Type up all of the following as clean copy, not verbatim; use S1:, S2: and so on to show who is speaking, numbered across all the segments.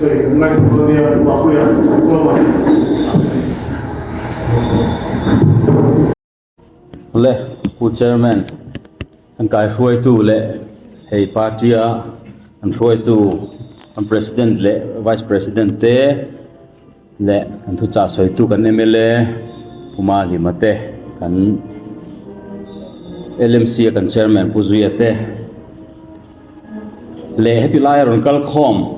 S1: Thusawi kan ngaithla dawn nia, Pu Mapuia Sawma.
S2: Le Pu Chairman, kan kaihruaitu leh hei party a kan hruaitu kan President leh Vice President te leh kan thuchah sawitu kan mla Pu Mahlima te kan LMC a kan Chairman Pu Zuia te leh heti laia rawn kal khawm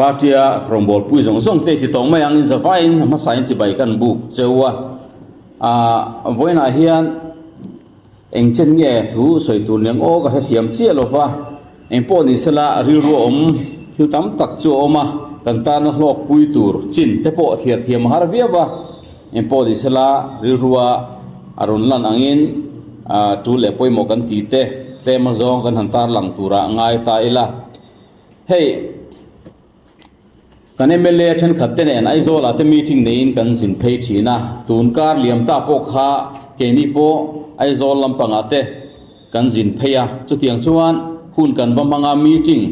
S2: party a rawngbawlpui zawng zawng te ti tawng mai ang in zavaiin hmasa in chibai kan buk cheu a. Aaa vawiinah hian eng chen nge thu sawi tur niang aw ka hrethiam chiah lo va, eng pawh ni sela rilru a awm thil tam tak chu a awm a, kan tana hlawk pui tur chin te pawh thliar thiam a har viau va, eng pawh ni sela rilrua a rawn lan angin aaa tul leh pawimawh kan tih te tlem a zawng kan han tarlang turah ngai ta ila hei. Kan mla thenkhat te nen Aizawl ah te meeting neiin kan zin phei thin a, tun kar liam ta pawh kha keini pawh Aizawl lampangah te kan zin phei a, chutiang chuan hun kan va hmang a meeting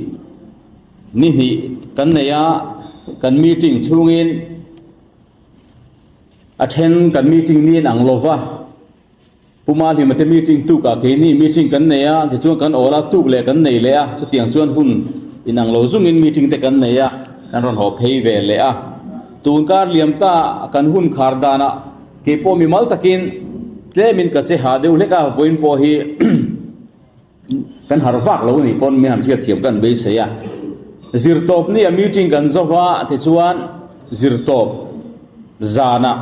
S2: ni hnih kan nei a, kan meeting chhungin a then kan meeting niin ang lova. Pu Mahlima te meeting tuk ah keini meeting kan nei a, tichuan kan awl a, tuk leh kan nei leh a, chutiang chuan hun inang lo zungin meeting te kan nei a, kan rawn haw phei ve leh a. Tun kar liam ta kan hun khar danah keipawh mimal takin tlemin ka che ha deuh hlek a, vawiin pawh hi kan har vak lo a nih pawn min han hriatthiam kan beisei a. Zirtawp nia meeting kan zo va, tichuan zirtawp zanah.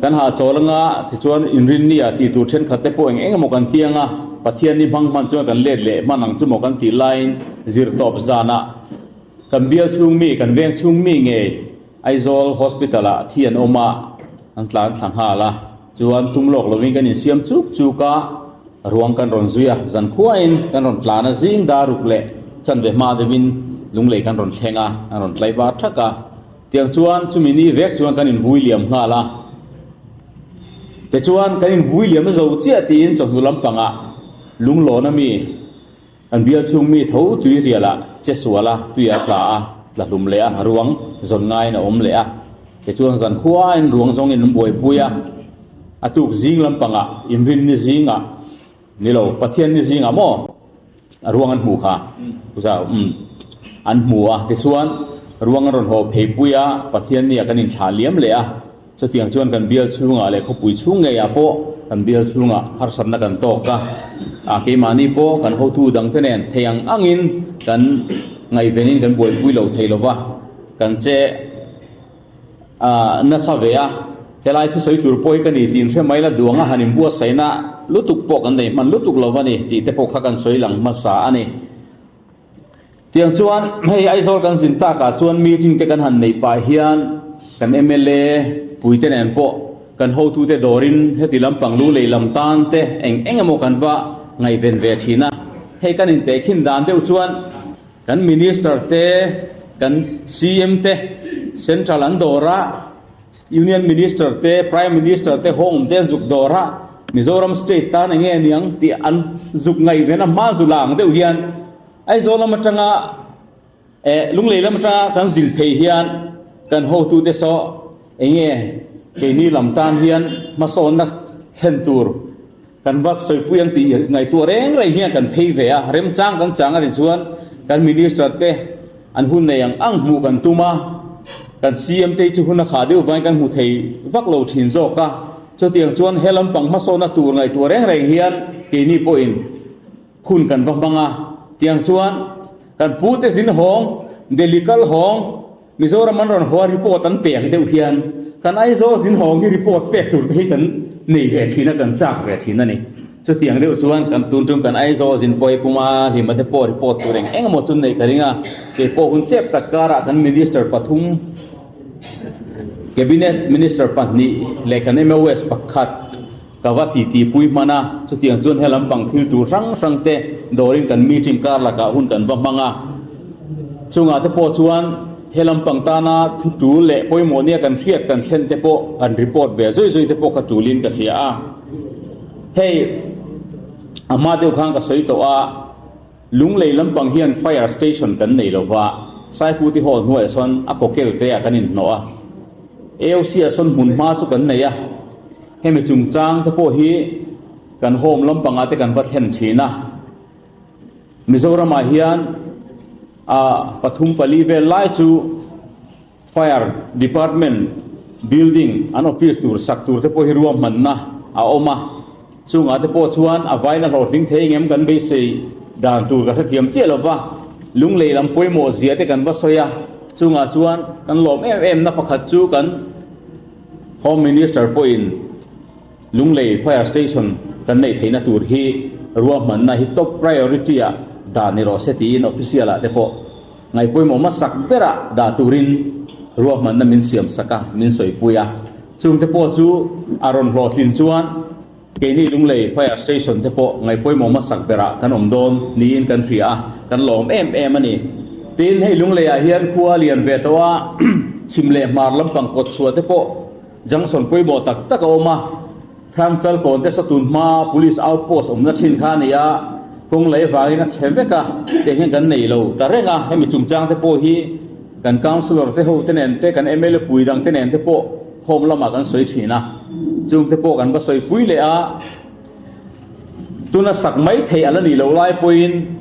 S2: Kan hahchawl anga tichuan inrinnia tih tur thenkhat te pawh eng eng emaw kan ti anga Pathianni hmang hman chuan kan let leh hman ang chu maw kan tih laiin zirtawp zanah kan bial chhung mi kan veng chhung mi ngei Aizawl Hospital ah thi an awm a an tlan thla nghal a chuan tum lawk lovin kan insiam chuk chuk a ruang kan rawn zui a zankhuain kan rawn tlan a zing dar ruk leh chanve hma deuhin lunglei kan rawn thleng a an rawn tlaivar thak a. Tiang chuan chumi ni vek chuan kan invui liam nghal a. Tichuan kan invui liam zo chiah tiin chawhnu lampangah lunglawn ami kan bial chhung mi tho tui rialah che sual a, tui a tla a, tla hlum leh a, ruang zawn ngaiin a awm leh a. Tichuan zan khuain ruang zawngin an buaipui a, a tuk zing lampangah inrinni zingah ni lo Pathianni zingah maw? A ruang an hmuh kha puja umm an hmu a tichuan ruang an rawn haw phei pui a Pathian nia kan inthlah liam leh a chutiang chuan kan bial chhungah leh khawpui chhung ngeiah pawh kan bial chhungah harsatna kan tawk a ah keimahni pawh kan hotu dangte nen thei ang angin kan ngaihvenin kan buaipui lo thei lova kan che nasa ve a, helai thusawi tur pawh hi ka ni tih inhre mai la duang a han inbuatsaihna lutuk pawh kan nei hman lutuk lo a ni tih te pawh kha kan sawi lang hmasa a ni. Tiang chuan hei Aizawl kan zin takah chuan meeting te kan han neih pah hian kan mla puite nen pawh kan hotute dawrin heti lampang lu lei lam tan te eng eng emaw kan va ngaihven ve thin a, hei kan intehkhin dan deuh chuan Kan Minister te, kan CM te, Central an dawr a, Union Minister te, Prime Minister te, Home te an zuk dawr a, Mizoram State tan eng nge niang tih an zuk ngaih ven a hma zu la ang deuh hian Aizawl lam atanga eh Lunglei lam atanga kan zin phei hian kan hotute saw eng nge keini lam tan hian hmasawnna thlen tur Kan vak sawipui ang tih ngaihtuah reng reng hian kan phei ve a, remchang kan chang a nih chuan kan Minister te an hun nei ang ang hmuh kan tum a, kan CM te hi chu hun a khah deuh vangin kan hmu thei vak lo thin zawk a, chutiang chuan he lampang hmasawnna tur ngaihtuah reng reng hian keini pawhin hun kan va hmang a, tiang chuan kan pu te zin hawng, Delhi kal hawng, Mizoram an rawn haw a report an pe ang deuh hian kan Aizawl zin hawng hi report pek tur te hi kan nei ve thin a, kan chak ve thin a ni. Chutiang deuh chuan kan tun tum kan Aizawl zin pawh hi Puma Hlima te pawh report tur eng eng emaw chu neih ka ring a, kei pawh hun chep tak karah kan Minister pathum, Cabinet Minister pahnih leh kan MOS pakhat ka va titi pui hman a, chutiang chuan he lampang thil tul hrang hrang te dawrin kan meeting kar lakah hun kan va hmang a, chungah te pawh chuan he lampang tana thu tul leh pawimawh nia kan hriat kan thlen te pawh kan report ve zui zui te pawh ka tulin ka hria a, hei a hma deuh khan ka sawi tawh a. Lunglei lampang hian fire station kan nei lo va, Saikuti Hall hnuaiah sawn a kawkel te ah kan inhnawh a, AOC ah sawn hmunhma chu kan nei a, hemi chungchang te pawh hi kan home lampangah te kan va thlen thin a. Mizoramah hian ah pathum pali vel lai chu Fire Department building an office tur sak tur te pawh hi ruahmanna a awm a, chungah te pawh chuan a vaina hlawhtling thei engem kan beisei dan tur ka hrethiam chiah lo va, lunglei lam pawimawh zia te kan va sawi a, chungah chuan kan lawm em em na pakhat chu kan Home Minister pawhin Lunglei Fire Station kan neih theihna tur hi ruahmanna hi top priority ah dah ni rawh se tiin official ah te pawh Ngaih pawimawh hmasak berah dah turin ruahmanna min siam sak a, min sawipui a. Chungte pawh chu a rawn hlawhtlin chuan keini Lunglei Fire Station te pawh ngaih pawimawh hmasak berah kan awm dawn niin kan hria a, kan lawm em em a ni. Tin, hei Lungleiah hian khua lian ve tawh a, chhim leh hmar lampang kawt chhuah te pawh junction pawimawh tak tak a awm a. Hrangchal kawn te saw tun hma Police Outpost awmna thin kha a ni a, kawng lei vangin a chhe vek a, tiang hian kan nei lo ta reng a, hemi chungchang te pawh hi kan Councillor te ho te nen te, kan mla pui dang te nen te pawh home lamah kan sawi thin a, chung te pawh kan va sawi pui leh a, tuna sak mai theih a la nih loh lai pawhin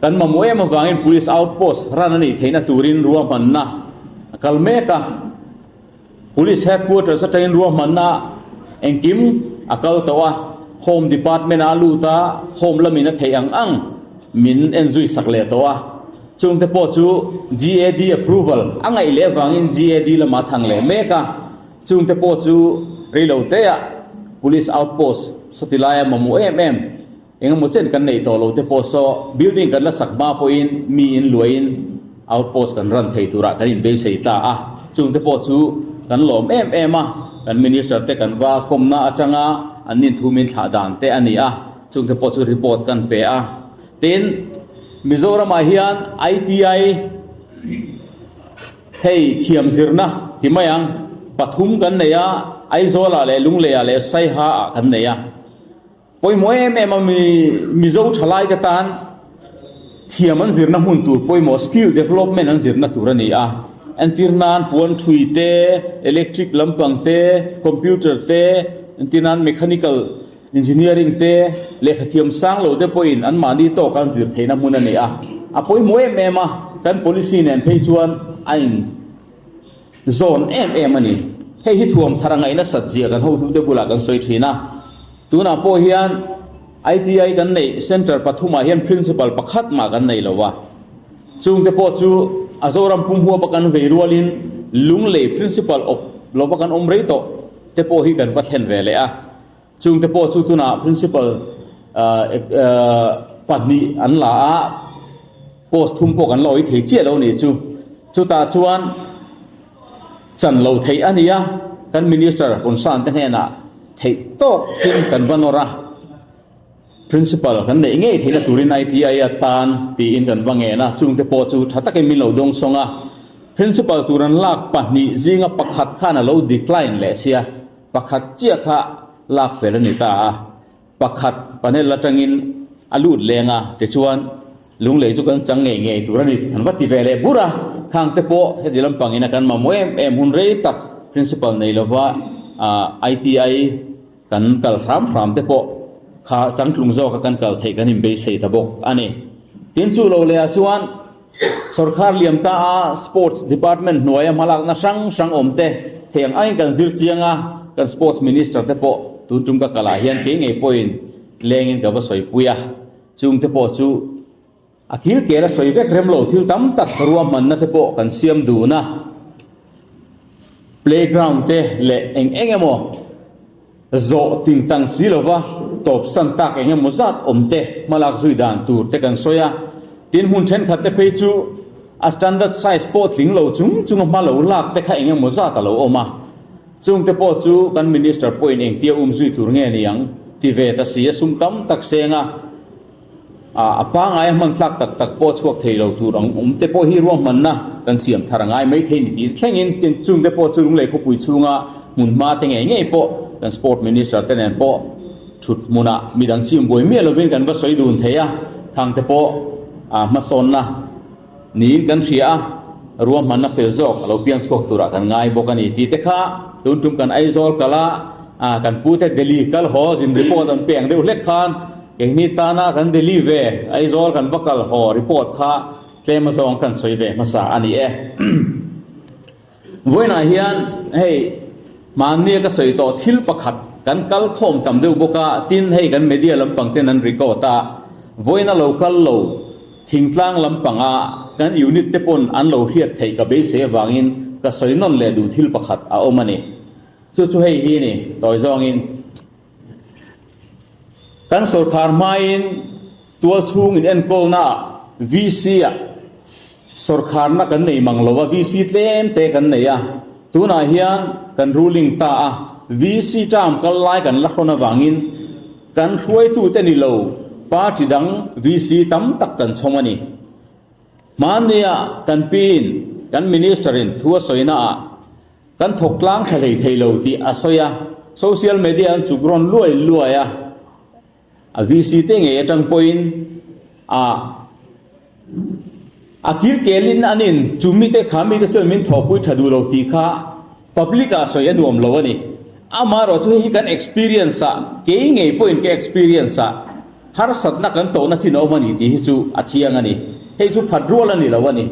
S2: kan mamawh em avangin Police Outpost ran a nih theihna turin ruahmanna a kal mek a. Police Headquarters atangin ruahmanna engkim a kal tawh a, Home Department ah a lut a, Home lamin a theih ang ang min en zui sak leh tawh a, chungte pawh chu GAD approval a ngaih leh avangin GAD lamah a thang leh mek a, chungte pawh chu reilo teah Police Outpost sawti laia mamawh em em Engemaw chen kan neih tawh lo te pawh saw building kan la sak hma pawhin mi in luahin outpost kan run thei turah kan inbeisei ta a, chungte pawh chu kan lawm em em a, kan minister te kan va kawmna atanga an nin thu min thlah dan te a ni a, chungte pawh chu report kan pe a. Tin, Mizoramah hian ITI hei thiam zirna ti mai ang pathum kan nei a, Aizawlah leh Lungleiah leh Saiha ah kan nei a. Pawimawh em em a mi Mizo thalai te tan thiam an zirna hmun tur pawimawh skill development an zirna tur a ni a. Entir nan puan thui te, electric lampang te, computer te, entir nan mechanical engineering te, lehkha thiam sang lo te pawhin anmahni tawka an zir theihna hmun a ni a. A pawimawh em em a, kan policy nen phei chuan a in zawn em em a ni. Hei hi thuam thar a ngaihna sat zia kan hotute bulah kan sawi thin a. Tunah pawh hian ITI kan neih centre pathumah hian principal pakhat mah kan nei lo a. Chungte pawh chu a Zoram pum huapa kan vei rualin Lunglei principal awp lova kan awm rei tawh te pawh hi kan va thlen ve leh a. Chungte pawh chu tunah principal pahnih an la a, post thum pawh kan la awih thei chiah lo nih chu. Chutah chuan chan lo theih a ni a, kan minister concern te hnenah theih tawk in kan va nawr a, principal kan neih ngei theihna turin ITI atan tiin kan va ngen a, chungte pawh chu tha takin min lo dawngsawng a, principal tur an lak pahnih zinga pakhat khan a lo decline leh sia, pakhat chiah kha lak fel a ni ta a. Pakhat panel atangin a lut leng a, tichuan Lunglei chu kan chang ngei ngei tur a ni kan va ti ve leh bur a, khang te pawh heti lampangin a kan mamawh em em hun rei tak principal nei lova ITI kan kal hram hram te pawh kha changtlung zawka kan kal theih kan inbeisei ta bawk a ni. Tin chu lo leh ah chuan Sorkar liam ta a Sports Department hnuaia hmalakna hrang hrang awm te thei ang angin kan zir chiang a, kan Sports Minister te pawh tun tum ka kalah hian kei ngei pawhin lengin ka va sawipui a, chung te pawh chu a kil kel a sawi vek rem lo thil tam tak ruahmanna te pawh kan siam dun a, playground te leh eng eng emaw. Zawh ting tang si lova tawp san tak eng emaw zat awm te hmalak zui dan tur te kan sawi a, tin hmun thenkhat te phei chu a standard size pawh tling lo chung chung a hma lo lak te kha eng emaw zat a lo awm a, chung te pawh chu kan minister pawhin engtia um zui tur nge ni ang ti ve ta si a sum tam tak seng a. A pangai a hman tlak tak tak pawh chhuak thei lo tur ang awm te pawh hi ruahmanna kan siam thar a ngai mai thei ni tih thlengin chung te pawh chu Lunglei khawpui chhunga hmun hma te ngei ngei pawh kan Sport Minister te nen pawh thut hmunah midang chim buai miah lovin kan va sawi dun thei a, khang te pawh a hmasawnna niin kan hria a. Ruahmanna fel zawk a lo piang chhuak turah kan ngai bawk a ni tih te kha tun tum kan Aizawl kal a, kan pute Delhi kal haw zin report an peng deuh hlek khan keini tana kan Delhi ve Aizawl kan va kal haw report kha tlem azawng kan sawi ve hmasa a ni e. Vawiinah hian hei hmannia ka sawi tawh thil pakhat kan kal khawm tam deuh bawk a, tin hei kan media lampang ten an record a, vawiina lo kal lo thingtlang lampanga kan unit te pawn an lo hriat theih ka beisei avangin ka sawi nawn leh duh thil pakhat a awm a ni. Chu chu hei hi ni tawi zawngin kan sawrkhar hmain tual chhung in enkawlna ah VC ah Sawrkharna kan nei mang lo a, VC tlem te kan nei a, tunah hian kan ruling ta a, VC term kal lai kan la hrawn avangin kan hruaitute ni lo party dang VC tam tak kan chhawm a ni. Hmannia kan piin kan minister in thu a sawina ah kan thawk tlang tha hlei thei lo tih a sawi a, social media an chuk rawn luai luai a. A VC te ngei atang pawhin a a kir kelin an in chu mite kha mite chuan min thawhpui tha duh lo tih kha public ah sawi a nuam lo a ni. Amaherawh chu hei hi kan experience ah kei ngei pawhin ka experience ah harsatna kan tawhna chin a awm a ni tih hi chu a chiang a ni. Hei chu phat rual a ni lo a ni.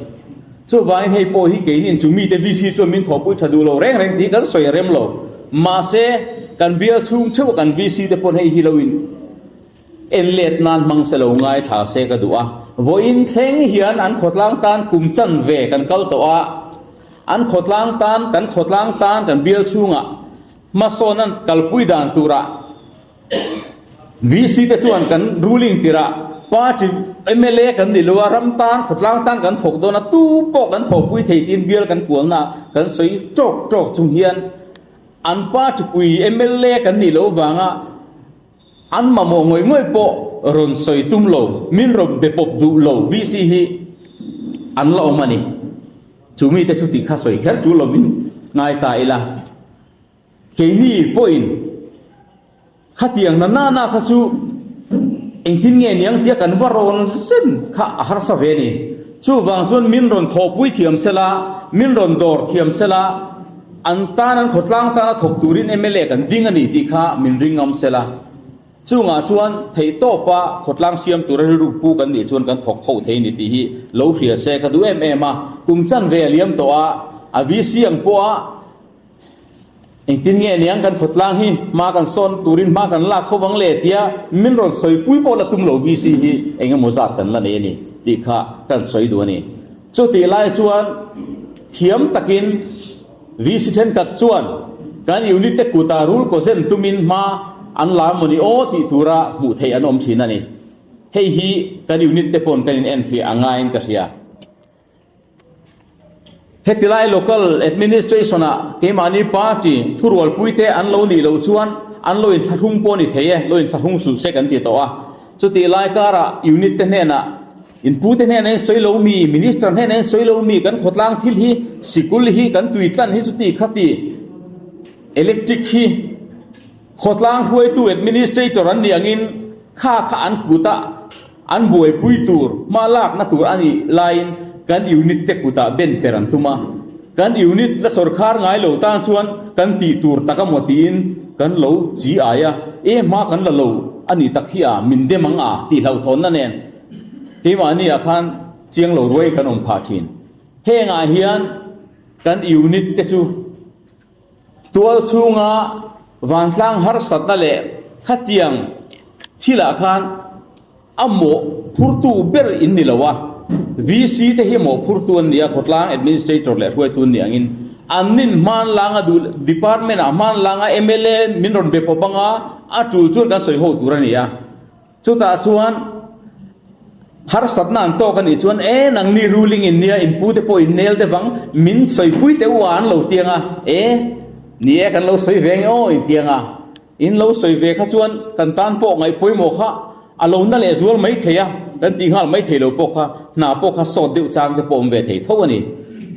S2: Chuvangin hei pawh hi keinin chu mite VC chuan min thawhpui tha duh lo reng reng tih kan sawi a rem lo. Mahse, kan bial chhung theuh kan VC te pawn hei hi lo in en let nan hmang se lo ngaithla se ka duh a. Vawiin thleng hian an khawtlang tan kum chan ve kan kal tawh a, an khawtlang tan, kan khawtlang tan kan bial chhungah hmasawn an kalpui dan turah, VC te chuan kan ruling tirah party mla kan ni lo a, ram tan, khawtlang tan kan thawk dawn a, tu pawh kan thawhpui thei tiin bial kan kualna kan sawi tawk tawk chung hian an party pui mla kan nih loh vanga an mamawh ngawih ngawih pawh rawn sawi tum lo, min rawn be pawp duh lo VC hi an la awm a ni. Chu mite chu tih kha sawi kher tul lovin ngai ta ila. Keini pawhin khatiang na nana kha chu engtin nge niang tia kan va rawn zen kha a harsa ve a ni. Chuvang chuan min rawn thawhpui thiam sela, min rawn dawr thiam sela, an tan an khawtlang tana thawk turin mla kan ding a ni tih kha min ring ngam sela. Chungah chuan theihtawpa khawtlang siam tura rilru pu kan nih chuan kan thawk ho thei a ni tih hi lo hria se ka duh em em a. Kum chanve a liam tawh a, a VC ang pawha Engtin nge niang kan khawtlang hi hma kan sawn turin hma kan lak kho vang le tia min rawn sawipui pawh la tum lo VC hi eng emaw zat kan la nei a ni tih kha kan sawi duh a ni. Chutih lai chuan thiam takin VC thenkhat chuan kan unit te kutah rul kaw zen tumin hma an la maw ni aw tih tura hmuh theih an awm thin a ni. Hei hi kan unit te pawn kan inenfiah a ngaiin ka hria. Hetilai local administration ah keimahni party thurualpui te an lo nih loh chuan an lo inthlahrung pawh a ni thei e, lo inthlahrung suh se kan ti tawh a. Chutih lai karah unit te hnenah inpu te hnenah in sawi lo mi, minister hnenah in sawi lo mi, kan khawtlang thil hi, sikul hi, kan tui tlan hi chuti khati electric hi, Khawtlang hruaitu administrator an nih angin kha kha an kut a an buaipui tur hma lakna tur a nih laiin kan unit te kutah ben per an tum a. Kan unit la sawrkhar ngai lo tan chuan kan tih tur tak a maw tiin kan lo chi ai a, e hma kan la lo a nih tak hi a min dem ang a tih hlauhthawnna nen keimahni ah khan chiang lo ruai kan awm phah thin. Hengah hian kan unit te chu. Tual chhunga vantlang harsatna leh khatiang thilah khan a mawhphurtu ber in ni lo a, VC te hi mawhphurtu an ni a, khawtlang administrator leh hruaitu an nih angin an nin hmanlanga duh department ah hmanlanga mla min rawn be pawp anga a tul chuan kan sawi ho tur a ni a. Chutah chuan harsatna an tawk a nih chuan e nangni ruling in nia in pute pawh in nel deuh ang min sawipui teh u a an lo tiang a e ni e kan lo sawi ve nge aw in tiang a in lo sawi ve kha chuan kan tan pawh ngaih pawimawh kha a lo na leh zual mai thei a kan tih nghal mai thei lo pawh kha hna pawh kha sawt deuh chang te pawh awm ve thei tho a ni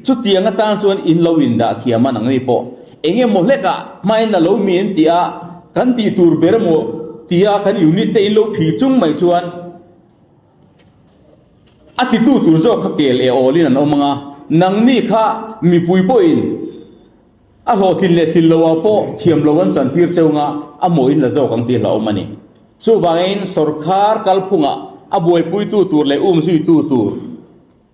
S2: chutiang atan chuan in lo in dah thiam a nangni pawh Eng emaw hlekah hmain a lo mi an ti a, kan tih tur ber emaw tia kan unit te in lo phi chung mai chuan a titu tur zawk kha kel e awlin an awm ang a. Nangni kha mipui pawhin a hlawhtlin leh tlin loah pawh thiam lo an chantir cheu nga a mawhin la zawk ang tih hlauhawm a ni. Chuvangin sorkar kalphungah a buaipuitu tur leh umzuitu tur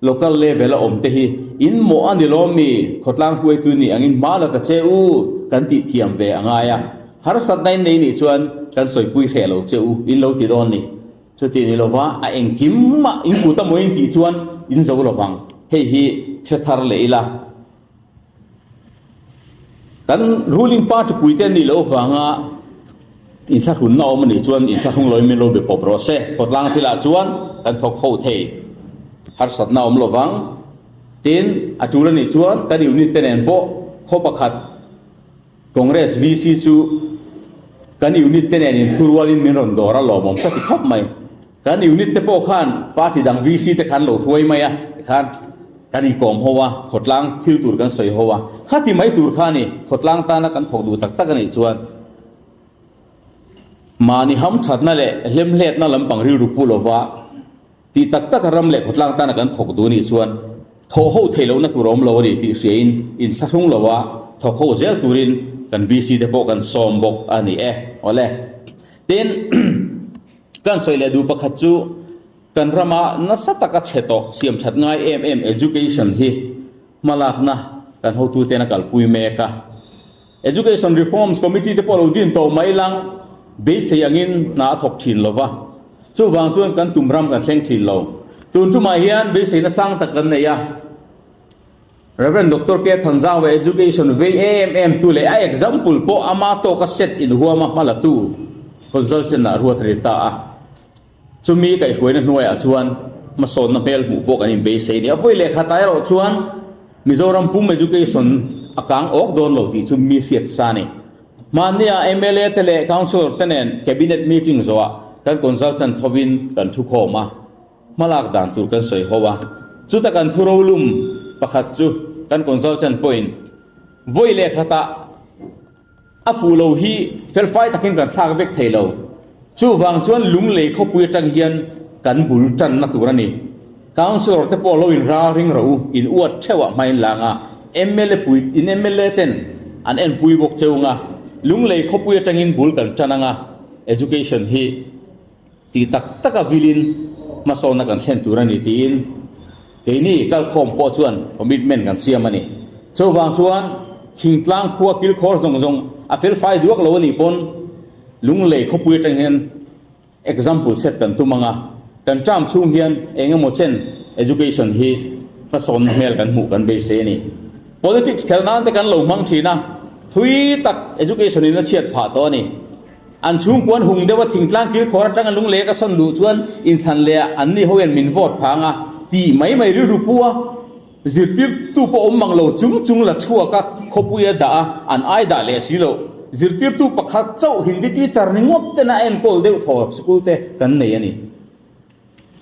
S2: Local level a awm te hi in mawh a ni lawm mi? Khawtlang hruaitu nih angin hma la ta che u kan tih thiam ve a ngai a. Harsatna in nei nih chuan kan sawipui hreh lo che u in lo ti dawn ni. Chuti ni lova a engkim mah in kut a maw in tih chuan in zo lovang. Hei hi hre thar leh ila. Kan ruling party puite an nih loh avanga inthlahrunna awm a nih chuan inthlahrung loin min lo be pawp rawh se. Khawtlang thilah chuan kan thawk ho thei harsatna awm lovang. Tin, a tul a nih chuan kan unit te nen pawh khaw pakhat Congress VC chu kan unit te nen inthurualin min rawn dawr a lawmawm ka ti khawp mai. Kan unit te pawh khan party dang VC te khan lo hruai mai a, tikhan kan inkawm ho a, khawtlang thil tur kan sawi ho a, khati mai tur kha a ni, khawtlang tana kan thawk duh tak tak a nih chuan mahni hamthatna leh hlemhletna lampang rilru pu lova tih tak taka ram leh khawtlang tana kan thawk duh nih chuan thawh ho theih lohna tur a awm lo a ni tih hriain inthlahrung lova thawk ho zel turin kan VC te pawh kan sawm bawk a ni e. Awle. Tin. Kan sawi leh duh pakhat chu kan rama nasa taka chhe tawh siam that ngai em em education hi hmalakna kan hotuten a kalpui mek a. Education Reforms Committee te pawh lo din tawh mai lang beisei angin hna a thawk thin lo va, chuvang chuan kan tum ram kan thleng thin lo. Tun tumah hian beiseina sang tak kan nei a. Rev. Doctor K. Thanzauva Education vei em em tu leh a example pawh ama tawka set inhuama hma la tu consultant ah ruat a ni ta a. Chumi kaihhruaina hnuaiah chuan hmasawnna hmel hmuh pawh kan inbeisei a ni. A vawi leh khatah erawh chuan Mizoram pum education a kang awk dawn lo tih chu mi hriat sa a ni. Hmannia mla te leh councillor te nen cabinet meeting zawhah kan consultant hovin kan thukhawm a. Hmalak dan tur kan sawi ho a, chuta kan thu rolum pakhat chu kan consultant pawhin vawi leh khatah a fuh lo hi felfai takin kan thlak vek thei lo. Chuvang chuan lunglei khawpui atang hian kan bul tanna tur a ni. Councillor te pawh lo in ral ring rawh u, in uat theuh ah hmain lang a, mla pui in mla ten an enpui bawk cheu nga, lunglei khawpui atangin bul kan tan anga education hi Ti tak taka vilin hmasawnna kan thlen tur a ni tiin keini kalkhawm pawh chuan commitment kan siam a ni. Chuvang chuan thingtlang khua kilkhawr zawng zawng a felfai duak lo a nih pawn Lunglei khawpui atang hian example set kan tum ang a, kan term chhung hian eng emaw chen education hi hmasawnna hmel kan hmuh kan beisei a ni. Politics khelh nan te kan lo hmang thin a, thui tak education in a chhiat phah tawh a ni. An chhungkua an hung deuh a, thingtlang kilkhawr atanga lunglei ka sawn luh chuan inthlan leh ah anni ho hian min vote phang a tih mai mai rilru pu a, zirtirtu pawh awm mang lo chung chung la chhuak a, khawpui a dah a, an ai dah leh si loh. Zirtirtu pakhat chauh Hindi teacher ni ngawt ten a enkawl deuh thaw sikul te kan nei a ni.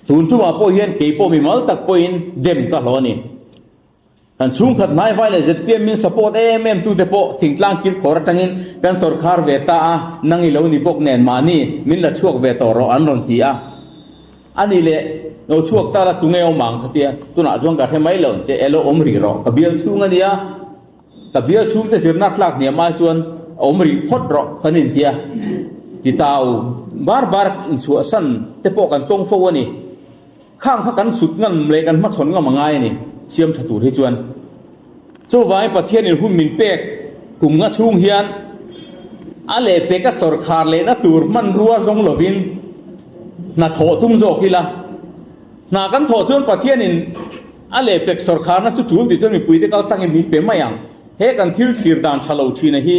S2: Tun tumah pawh hian keipawh mimal tak pawhin dem ka hlawh a ni. Kan chhungkhat hnaivai leh zpm min support em em tute pawh thingtlang kilkhawr atangin kan sawrkhar ve ta a, nang i lo ni bawk nen mahni min la chhuak ve tawh rawh an rawn ti a. A nih leh lo chhuak ta la tunge awm ang ka tia, tunah chuan ka hre mai lo che elo awm rih rawh, ka bial chhung a nia, ka bial chhungte zirna tlak hniam ai chuan awm rih phawt rawh kan inti a, ti tau bar bar inchhuahsan te pawh kan tawng fo a ni. Khang kha kan sut ngam leh kan hmachhawn ngam a ngai a ni, siam tha tur hi chuan. Chuvangin Pathianin hun min pek kum nga chhung hian a lehpek a sawrkhar lehna tur hmanrua zawng lovin hna thawh tum zawk ila. Hna kan thawh chuan Pathianin a lehpek sawrkharna chu tul tih chuan mipuite kal tlangin min pe mai ang. He kan thil thlir dan tha lo thina hi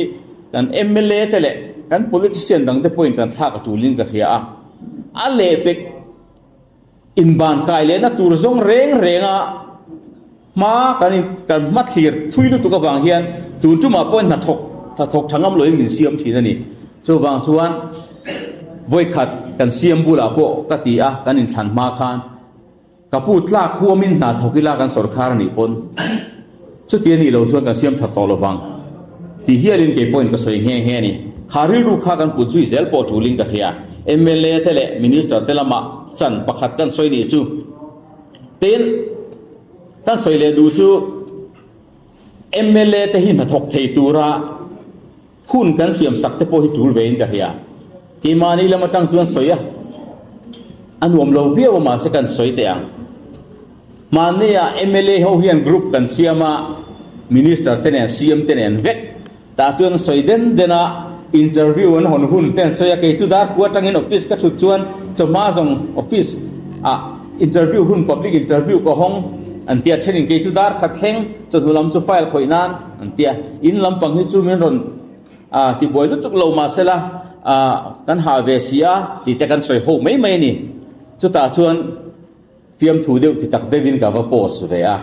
S2: kan mla te leh kan politician dangte pawhin kan thlak a tulin ka hria a. A lehpek. Inban kai lehna tur zawng reng renga hma kan in kan hma thlir thui lutuk avang hian tun tumah pawhin hnathawk hnathawk tha ngam loin min siam thin a ni. Chuvang chuan vawikhat kan siam bulah pawh ka ti a, kan inthlan hma khan ka pu tlak huamin hna thawk ila kan sawrkhar a nih pawn Chuti a nih loh chuan kan siam that tawh lovang tih hialin kei pawhin ka sawi nghe nghe a ni. Kha rilru kha kan put zui zel pawh tulin ka hria. Mla te leh Minister te lamah chan pakhat kan sawi nih chu. Tin. Kan sawi leh duh chu mla te hi hnathawk thei tura hun kan siam sak te pawh hi tul vein ka hria. Keimahni lam atang chuan sawi a a nuam lo viau a mahse kan sawi teh ang. Hmannia mla ho hian group kan siam a, Minister te nen CM te nen vek tah chuan sawi den den a, interview an hawn hun te an sawi a, kei chu darkua atangin office ka thut chuan chawhma zawng office ah interview hun public interview ka hawng an tia, thenin kei chu dar khat thleng chawhnu lam chu file khawih nan an tia, in lampang hi chu min rawn A tibuai lutuk lo mahsela kan hah ve si a tih te kan sawi ho mai mai a ni. Chutah chuan fiamthu deuh ti tak deuhin ka va post ve a.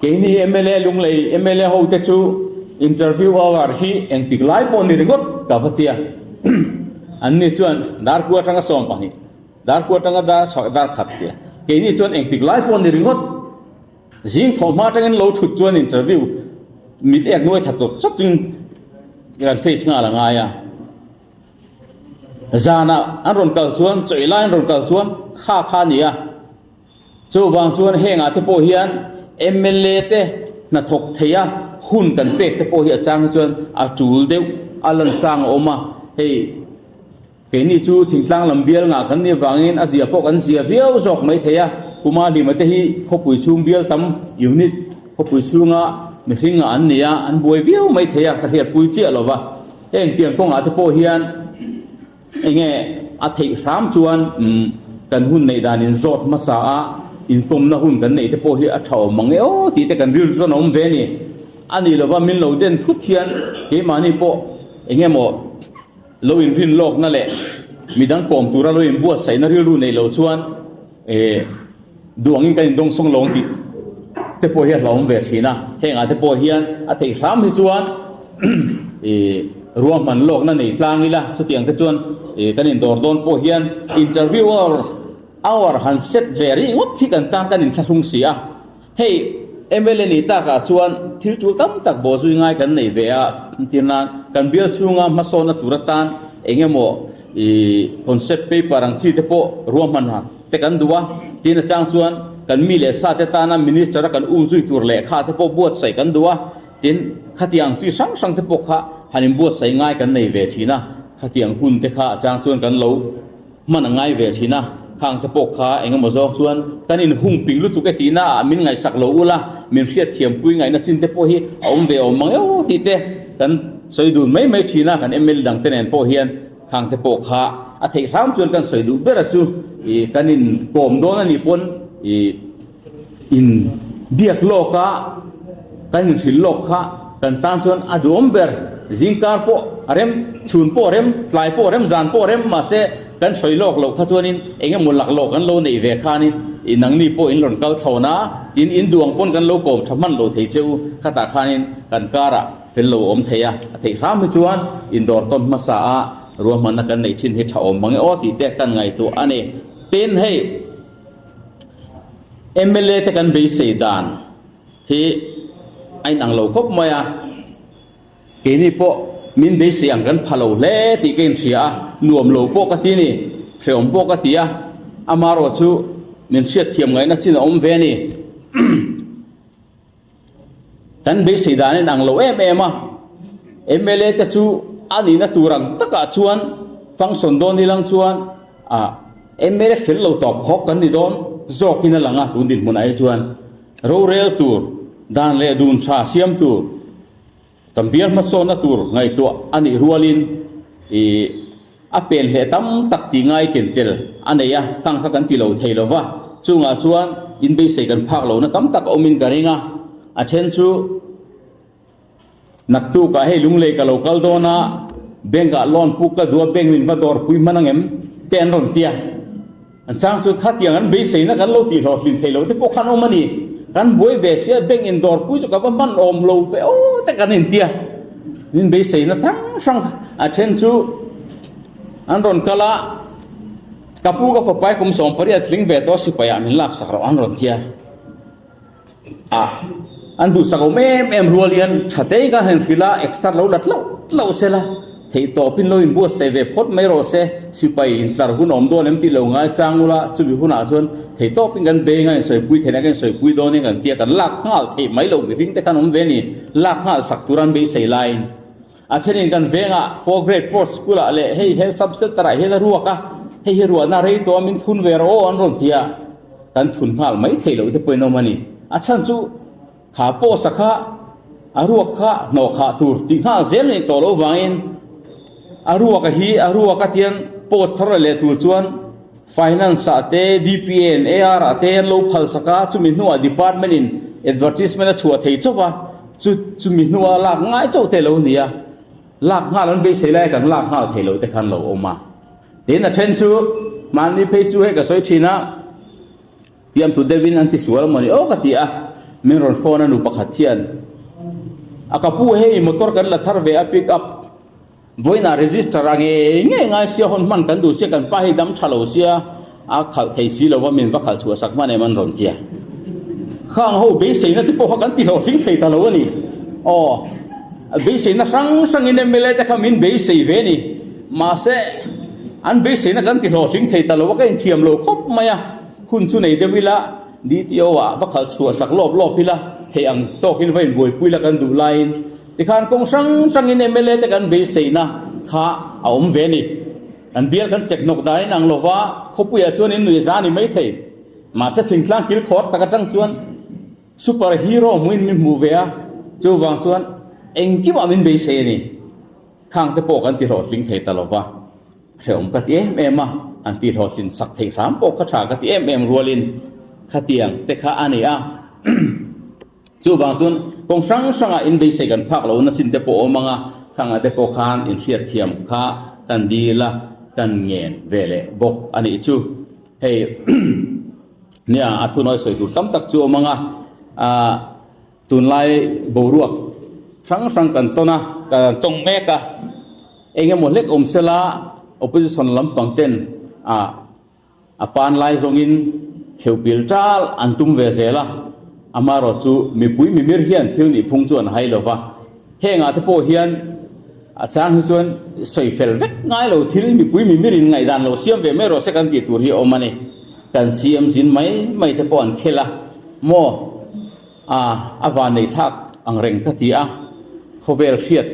S2: Keini mla Lunglei mla ho te chu interview hour hi engtik lai pawh ni ringawt ka va tia. Anni chuan darkua atanga 12, darkua atanga dar khat tia. Keini chuan engtik lai pawh ni ringawt. Zing thawh hma atangin lo thut chuan interview mit ek nuai thla chawt chawtin kan face nghal a ngai a. Zanah an rawn kal chuan chawih lai an rawn kal chuan kha kha a ni a. Chuvang chuan hengah te pawh hian mla te hnathawk thei a hun kan pek te pawh hi a chang hi chuan a tul deuh a lan sang a awm a. Hei. Keini chu thingtlang lam bial ngah kan nih avangin a zia pawh kan zia viau zawk mai thei a, Puma Hlima te hi khawpui chhung bial tam unit khawpui chhunga mihring ngah an ni a, an buai viau mai thei a, ka hriatpui chiah lo va. Heng tiang kawngah te pawh hian enge a theih hram chuan kan hun neih dan in zawt hmasa a, inkawmna hun kan neih te pawh hi a tha awm mang e aw tih te kan rilru chuan a awm ve a ni. A nih lova min lo den thut hian keimahni pawh enge maw Lo inrin lawkna leh midang kawm tura lo inbuatsaihna rilru neih loh chuan duh angin kan indawngsawng lo ang tih te pawh hi a hlauhawm ve thin a. Hengah te pawh hian a theih hram hi chuan ruahman lawkna nei tlang ila chutiang te chuan kan indawr dawn pawh hian interview hour han set ve ringawt hi kan tan kan inthlahrung si a. Hei mla nih takah chuan thil tul tam tak bawhzui ngai kan nei ve a, entir nan kan bial chhunga hmasawnna tur atan eng emaw ih concept paper ang chi te pawh ruahman te kan duh a, tin a chang chuan kan mi leh sa te tana minister a kan um zui tur lehkha te pawh buatsaih kan duh a, tin khatiang ang chi hrang hrang te pawh kha han inbuatsaih ngai kan nei ve thin a, khatiang hun te kha a chang chuan kan lo. Hman a ngai ve thin a, khang te pawh kha eng emaw zawng chuan kan inhung ping lutuk e tihna ah min ngaihsak lo ula, min hriatthiampui ngaihna chin te pawh hi a awm ve awm mang eo tih te kan sawi dun mai mai thin a, kan mla dang te nen pawh hian khang te pawh kha a theih hram chuan kan sawi duh ber a chu ih kan inkawm dawn a nih pawn ih in biak lawk a kan inhrilh lawk kha kan tan chuan a duhawm ber. Zingkar pawh a rem, chhun pawh a rem, tlai pawh a rem, zan pawh a rem mahse kan sawi lawk loh kha chuanin eng emaw lak lawk kan lo neih ve khanin ih nangni pawh in rawn kal chhawn a, tin in duh ang pawn kan lo kawm tha hman lo thei che u, khatah khanin kan karah fel lo awm thei a, a theih hram hi chuan indawr tawn hmasa a ruahmanna kan neih thin hi tha awm mang e aw tih te kan ngaihtuah a ni. Tin hei. Mla te kan beisei dan hi a inang lo khawp mai a, keini pawh min beisei ang kan pha lo hle tih ka inhria a, nuam lo pawh ka ti a ni, hrehawm pawh ka ti a, amaherawhchu min hriatthiam ngaihna chin a awm ve a ni. Kan beisei dan a inang lo em em a, mla te chu a nihna tur ang takah chuan function dawn ilang chuan ah mla fel lo tawp khawp kan ni dawn zawkin a lang a tun dinhmunah hi chuan rorel tur dan leh dun tha siam tur Kan bial hmasawnna tur ngaihtuah a nih rualin ih a pen hleh tam tak tih ngai ken tel a nei a, khang kha kan ti lo thei lo va, chungah chuan inbeisei kan phak lohna tam tak a awmin ka ring a, a then chu naktukah hei Lunglei ka lo kal dawn a, bank ah loan puk ka duh a, bank min va dawrpui hman angem te an rawn ti a. An chang chuan khatiang an beiseina kan lo tihhlawhtlin thei lo te pawh khan awm a ni. Kan buai ve sia bank indawrpui chu ka va hman awm lo ve aw te kan intia. Min beiseina hrang hrang a then chu an rawn kal a, ka pu ka fapai kum 18 tling ve tawh sipai ah min laksak rawh an rawn tia. A an duhsak awm em em rual hian tha tei ka han hrilh a, exer lo la tlauh tlauh sela. Theihtawpin lo inbuatsaih ve phawt mai rawh se, sipai intlar hun a awm dawn em tih lo ngai chang ula, chumi hunah chuan theihtawpin kan beng a insawipui theihna kan insawipui dawn in kan tia kan lak nghal theih mai loh mihring te khan awm ve a ni, lak nghal sak tura an beisei laiin a thenin kan vengah four grade post school ah leh hei health sub center ah hian a ruak a, hei hi ruahna rei tawh a min thun ve rawh aw an rawn ti a, kan thun nghal mai theih loh te pawhin awm a ni, a chhan chu. Kha pawsa kha a ruak kha hnawh khah tur tih nghal zel nih tawh loh vangin a ruak a hi a ruak a tiang post thar leh tur chuan finance ah te DPA and AR ah te an lo phal sak a, chumi hnuah department in advertisement a chhuah thei chauh va, chu chumi hnuah lak ngai chauh te lo ni a, lak nghal an beisei lai kan lak nghal thei loh te khan lo awm a. Tin a then chu mahni phei chu hei ka sawi thin a. Piamthu deuhin an tisual amaw ni aw ka ti a, min rawn phone a nu pakhat hian a ka pu hei motor kan la thar ve a pick up vawiinah register a ngei ngei ngai sia hawn hman kan duh sia kan pa hi dam tha lo sia a khalh thei si lo va min va khalh chhuah sak hman em an rawn ti a, khang ho beiseina te pawh kha kan ti hlawhtling thei ta lo a ni aw beiseina hrang hrangin mla te kha min beisei ve a ni mahse an beiseina kan ti hlawhtling thei ta lo a ka inthiam lo khawp mai a. Hun chu nei deuh ila, DTO ah va khalh chhuah sak lawp lawp ila, theih ang tawkin va inbuaipui la kan duh laiin tikhan kawng hrang hrangin mla te kan beiseina kha a awm ve a ni. Kan bial kan chek hnawk dan in ang lova, khawpuiah chuan in nuih za a ni maithei. Mahse thingtlang kilkhawr tak atang chuan super hero hmuhin min hmuh ve a, chuvang chuan engkimah min beisei a ni. Khang te pawh kan ti hlawhtling thei ta lova. Hrehawm ka ti em em a, an tih hlawhtlin sak theih hram pawh kha tha ka ti em em rualin khatiang te kha a ni a. Chuvang chuan kawng hrang hrangah inbeisei kan phak lohna chin te pawh a awm ang a, khangah te pawh khan inhriatthiam kha kan dil a, kan ngen ve leh bawk a nih chu. Hei nia a thunawi sawi tur tam tak chu a awm ang a, ah. Tunlai boruak hrang hrang kan tawn a, kan tawng mek a, eng emaw hlek awm sela opposition lampang ten a a panlai zawngin kheuhpil tal an tum ve zel a, amaherawh chu mipui mimir hian thil nih phung chu an hai lo va, hengah te pawh hian a chang hi chuan sawi fel vek ngai lo thil mipui mimir in ngaihdan lo siam ve mai rawh se kan tih tur hi a awm a ni, kan CM zin mai mai te pawh an khel a maw. A, a vanneih thlak ang reng ka ti a, khawvel hriat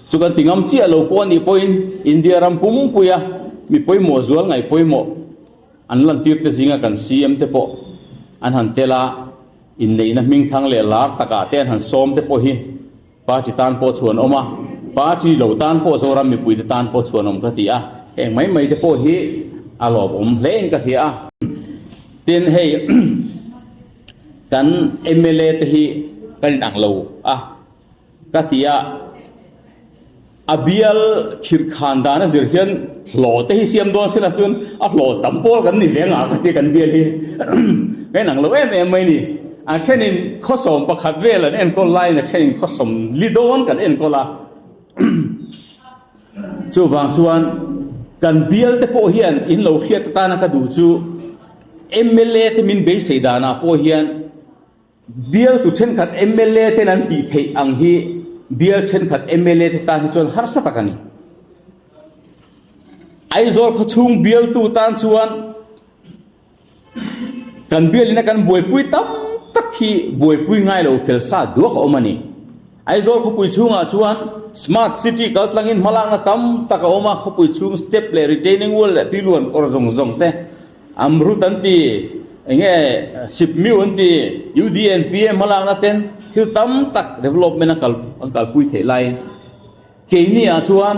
S2: chu kan ti ngam chiah lo pawh a nih pawhin India ram pumpuia mi pawimawh zual ngaih pawimawh an lantir te zinga kan CM te pawh an han tel a, inneihna hmingthang leh lar takah te an han sawm te pawh hi Party tan pawh chhuan awm a, party lo tan pawh Zoram mipuite tan pawh chhuan awm ka ti a, heng mai mai te pawh hi a lawmawm hle in ka hria a. Tin hei kan mla te hi kan inang lo a ka ti a. A bial khirh khan dan a zir hian hlawh te hi siam dawn sela chuan a hlawh tam pawl kan ni ve ngah ka ti kan bial hi ka inang lo em em mai ni. A thenin khawsawm pakhat vel an enkawl laiin a thenin khawsawm li dawn kan enkawl a. Chuvang chuan kan bial te pawh hian in lo hriat atana ka duh chu mla te min beisei danah pawh hian Bialtu thenkhat mla ten an tih theih ang hi bial thenkhat mla te tan hi chuan harsa tak a ni. Aizawl khawchhung bialtu tan chuan kan bialina kan buaipui tam tak hi buaipui ngai lo fel sa duak a awm a ni. Aizawl khawpui chhungah chuan Smart City kaltlangin hmalakna tam tak a awm a, khawpui chhung step leh retaining wall leh tuiluan kawr zawng zawng te, Amrut an ti, enge Sipmiu an ti, UDNPA hmalakna ten thil tam tak development an kal an kalpui theih laiin keini ah chuan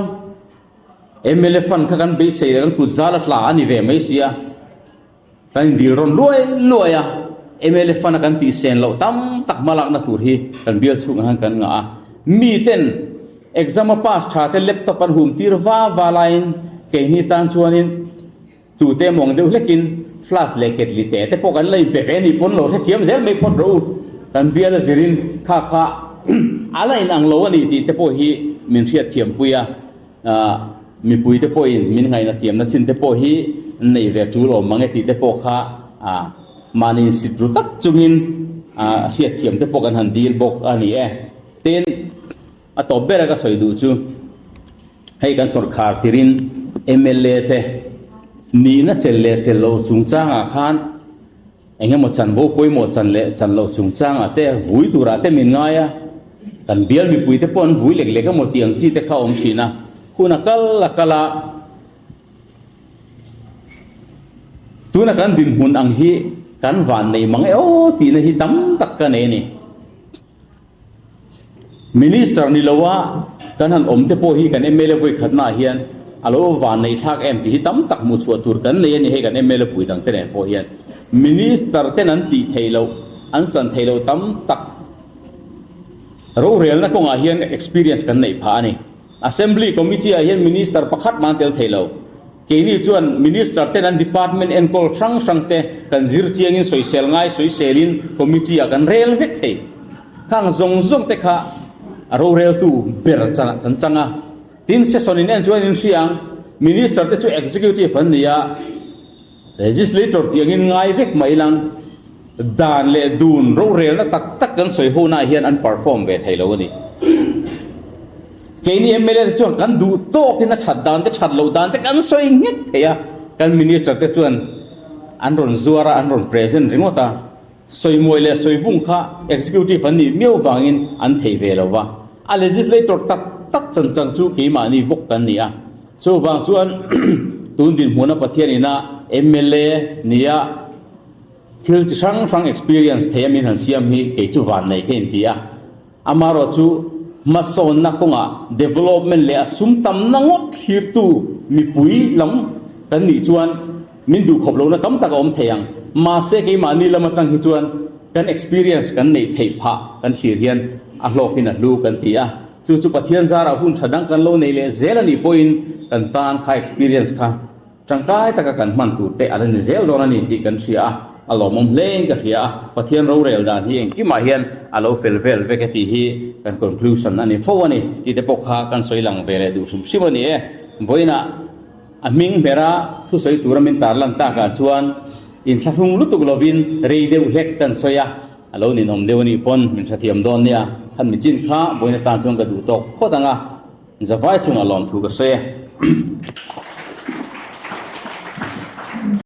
S2: mla fund kha kan beisei leh kan kut zal a tla a ni ve mai sia, kan indil rawn luai luai a, mla fund a kan tih sen loh tam tak hmalakna tur hi kan bial chhungah hian kan ngah a, mi ten exam a pass tha te laptop an hum tir va va laiin keini tan chuanin Tute mawng deuh hlekin flask leh ketli te te pawh kan la inpe ve a nih pawn lo hrethiam zel mai phawt rawh u. Kan bial a zirin kha kha a la inang lo a ni tih te pawh hi min hriatthiampui a, mipui te pawhin min ngaihna thiamna chin te pawh hi nei ve tul awm mang e tih te pawh kha mahni insit ru tak chungin hriatthiam te pawh kan han dil bawk a ni e. Tin. A tawp bera ka sawi duh chu hei kan sawrkhar tirin mla te nihna chelh leh chelh loh chungchangah khan eng emaw chanvo pawimawh chan leh chan loh chungchangah te vui turah te min ngai a, kan bial mipui te pawh an vui lek lek emaw tih ang chi te kha a awm thin a, hun a kal a kal a. Tuna kan dinhmun ang hi kan van nei mang e aw tihna hi tam tak ka nei a ni. Minister ni loa kan han awm te pawh hi kan mla vawi khatnaah hian a lo van nei thlak em tih hi tam tak hmuh chhuah tur kan nei a ni hei kan mla pui dang te nen pawh hian. Minister ten an tih theih loh, an chan theih loh tam tak rorelna kawngah hian experience kan neih phah a ni. Assembly Committee ah hian Minister pakhat mah an tel thei lo. Keini chuan Minister ten an Department enkawl hrang hrang te kan zir chiangin sawisel ngai sawiselin Committee ah kan rel vek thei. Khang zawng zawng te kha a roreltu ber chanah kan chang a. Tin, Session in en chuan in hria ang, Minister te chu Executive an ni a, Legislator tih angin ngai vek mai lang, dan leh dun rorelna tak tak kan sawi ho naah hian an perform ve thei lo a ni. Keini mla te chuan kan duh tawkin a that dan te that loh dan te kan sawi nghet thei a, kan minister te chuan an rawn zuar a, an rawn present ringawt a. Sawimuai leh sawivung kha executive an nih miau vangin an thei ve lo va, a legislator tak tak chan chang chu keimahni bawk kan ni a. Chuvang chuan tun dinhmuna Pathian ina mla nia thil chi hrang hrang experience thei a min han siam hi kei chu vanneih ka inti a. Amaherawh chu hmasawnna kawngah development leh a sum tamna ngawt thlirtu mipui lam kan nih chuan min duhkhawp lohna tam tak a awm thei ang. Mahse keimahni lam atang hi chuan kan experience kan neih theih phah kan thlir hian a hlawkin a hlu kan ti a. Chu chu Pathian zarah hun tha dang kan lo nei leh zel a nih pawhin kan tan kha experience kha Tangkai taka kan hman tur te a la ni zel dawn a ni tih kan hria a, a lawmawm hlein ka hria a, Pathian rorel dan hi engkimah hian a lo fel vel vek e tih hi kan conclusion a ni fo a ni tih te pawh kha kan sawi lang ve leh duh hrim hrim a ni e. Vawiinah a hming hmera thusawi tura min tarlan takah chuan inthlahrung lutuk lovin rei deuh hlek kan sawi a, a lo ninawm deuh a nih pawn min hrethiam dawn nia, khan michin kha vawiin atan chuan ka duh tawk phawt ang a, zavai chungah lawmthu ka sawi e.